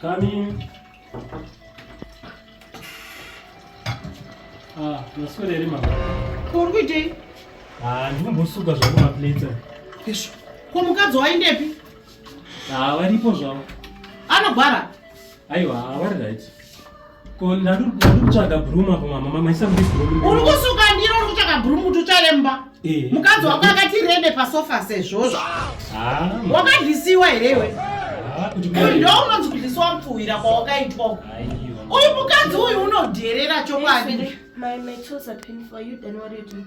Come in. Ah, maswera here mama? Ko uri kuitei? Ah, ndikumbosuka zvangu maplates. Izvo. Ko mukadzi waendepi? Ah, varipo zvavo. Anogwara? Aiwa, vari right. Ko ndandiri kutsvaga broom apo mama, mama isa kuti broom. Uri kusuka ndiro uri kutsvaga broom kuti utsvaire mumba? Eh. Mukadzi wako akati rede pasofa sezvozvo. Ah. Wakadlisiwa here iwe? Ah, kuti Uyu ndo unonzi kudlisiwa mupfuhwira kwawakaitwa uku. Aiwa. Uyu mukadzi uyu unodherera chokwadi. My toes are painful. Are you done? What are you doing?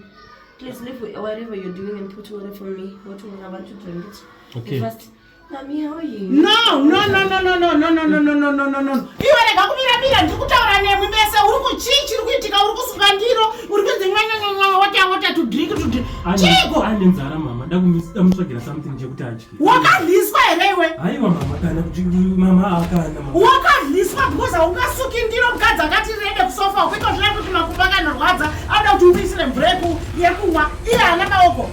Please leave whatever you're doing and put water for me. Water, I want to drink it. Okay. First, Mommy, how are you? No, no, no, no, no, no, no, no, no, no, no, no, no, no. Iwe rega kumira mira ndiri kutaura nemwi mese uri kuchii chiri kuitika uri kusuka ndiro uri kunzi mwanyanyanwa water water to drink to drink. Chiiko? Ane nzara mama, ndamutsvagira something chekuti adye. Wakadliswa here iwe? Aiwa mama, kana kuti mama akana mama. Wakadliswa because haungasuki ndiro mukadzi akati rede kusofa ukuita zvina kuti makumbo akanorwadza anoda kuti umuisire mvura yekumwa iye haana maoko.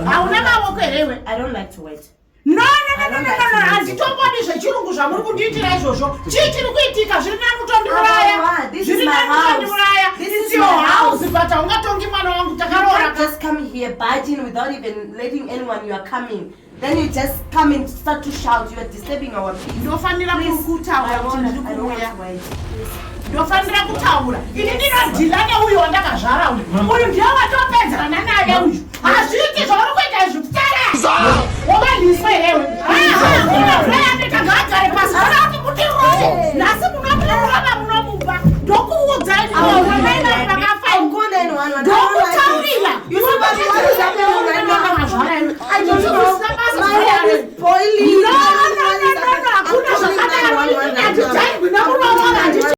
Hauna maoko here iwe? I don't like to wait. No, no, no, no, no, no, handitombodi zvechirungu zvamuri kundiitira izvozvo. Chii chiri kuitika? Zviri nani kutondiuraya. Awa, this is Zviri my nani house. kutondiuraya. This It's is your my house, house. but haungatongi mwana wangu You takaroora. can't just come here barging without even letting anyone you are coming. Then you just come and start to shout. You are disturbing our peace. Ndofanira Please, kutaura I kuti wanna- ndiri I don't want kuuya. to wait. Please. Ndofanira kutaura. Ini ndinodhila neuyu wandakazvara uyu. Mama. Uyu ndiye watopedzerana naye uyu. Hazviiti zvauri kuita izvi kutsara. Wakadliswa here iwe? Hakuna mvura yanoita ngaagare pasi. Ona kuti mutirove. Nhasi munomurowa munomupa. Ndokuudza ini mai vangu vakafa. I'll call 911. I don't like it. Ndokutaurira. You see what what is happening right now? I don't know. My head is boiling. No, I don't no, know what no, is no, no, happening. hakuna I'm calling zvakadaro. 911 right now.